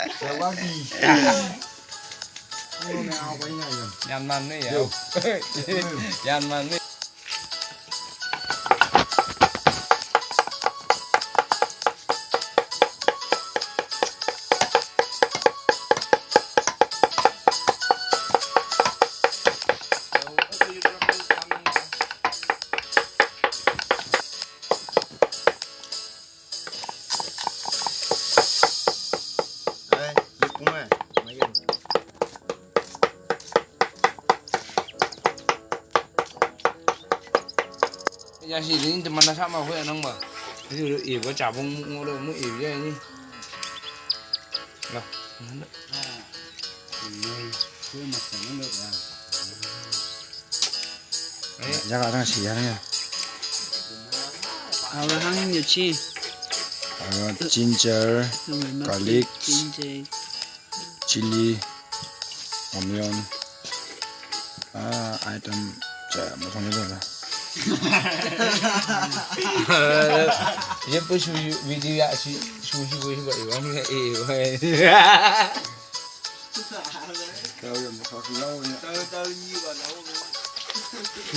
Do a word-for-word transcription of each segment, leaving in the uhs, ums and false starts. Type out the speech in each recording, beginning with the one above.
Igual que. Uno me hago ahí, ahí. Yan man ni ya. Yo. Yan man ni. Ai, yep kuma, mayo. Ya si din teman na sama ko nang ba. Ni ru i ba chabung mu ru mu i ya ni. Lah. Jaga tang si ya ni. Abraham yuchi. Aro ginger, garlic, ginger, chili, onion. Ah, item cha mo thong ni ba. Ye pu shu video ya shi shu shi pu shi ba i ba ni e ba.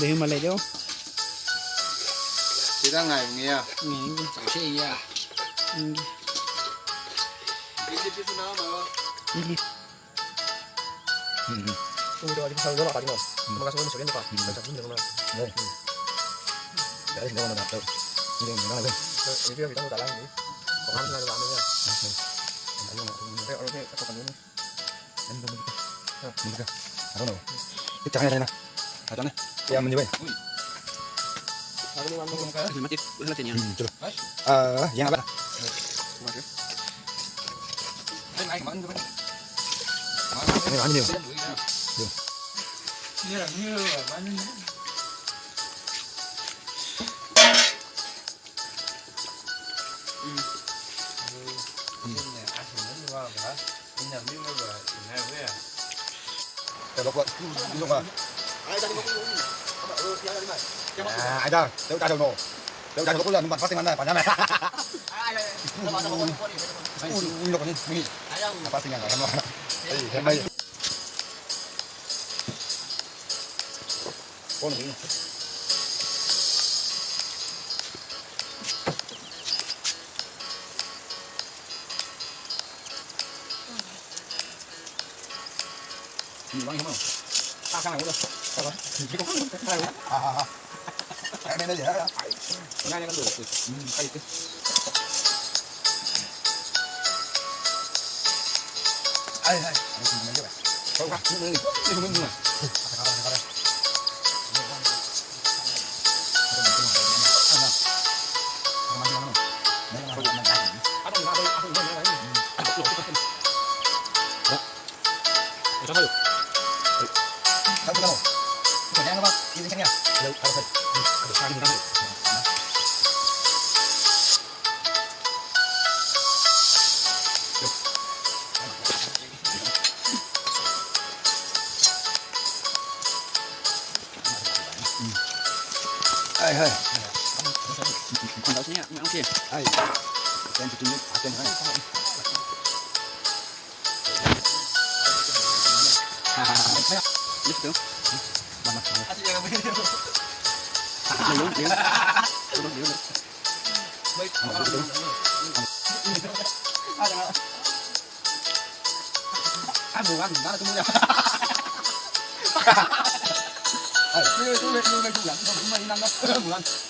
Dehi male jo. Kita ngai ngi ya. Ngai ngi. Sa shi ya. Ngai. Ngai. Ano? Ito na. Ito na. Kaya mo di ba? Mati, wala tanya. Hmm, ito. Ah, yan ba? Ano, ano yun? Yun. Te lo cual, dilo ka. Ah, ahí está. Te lo cual, no. Te lo cual, no. Pasa semana, para allá. Uy, uy, no, con él, uy. Apa sih, nggak, nggak, nggak. Ay, ay, ay. Ay, ay. Ay.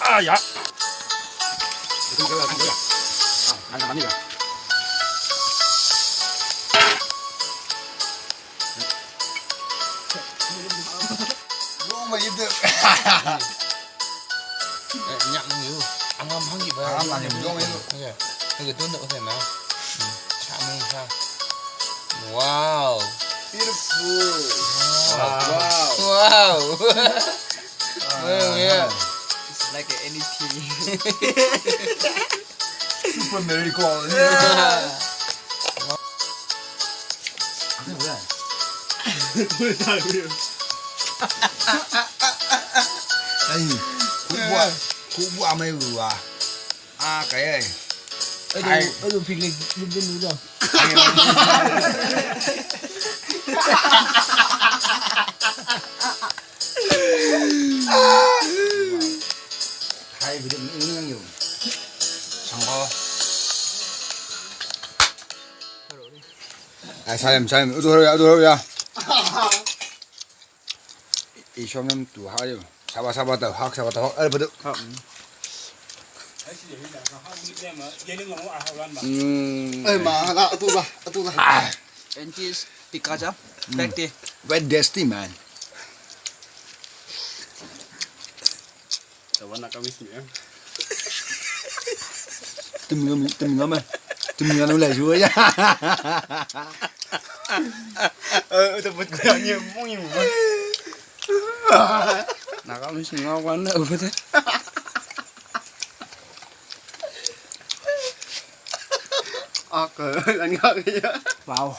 Ah, ya. Nyak nang yu. Angam hang iba. Angam hang iba. Iya. Nang itu ndak usah na. Sa mung sa. Wow. Beautiful. Wow. Wow. Wow, yeah. It's like an N E P. Super miracle. Yeah. Ai, kubwa, kubwa mai ruwa. Ah, kaya. Aduh, aduh, piglig, piglig dulu dah. Hai video ini yang yun. Sangko. Ay, sayang, sayang. Udah ya, udah ya. Isom nam tu ha yo. Saba saba tau hak, saba tau hak. Ay, betul. Hmm. Ay, ma, na, atu lah, atu lah. Ah. And this tikka jam. Hmm. Back day. Wet dusty, man. Tawa na kami sini, eh. Tumi ngam, tumi ngam, eh. Tumi ngam lai jua ya. Eh, udah buat gua nyi, mung nyi. Na kami sini ngau kan, udah deh. Oke, kan kau ya. Wow.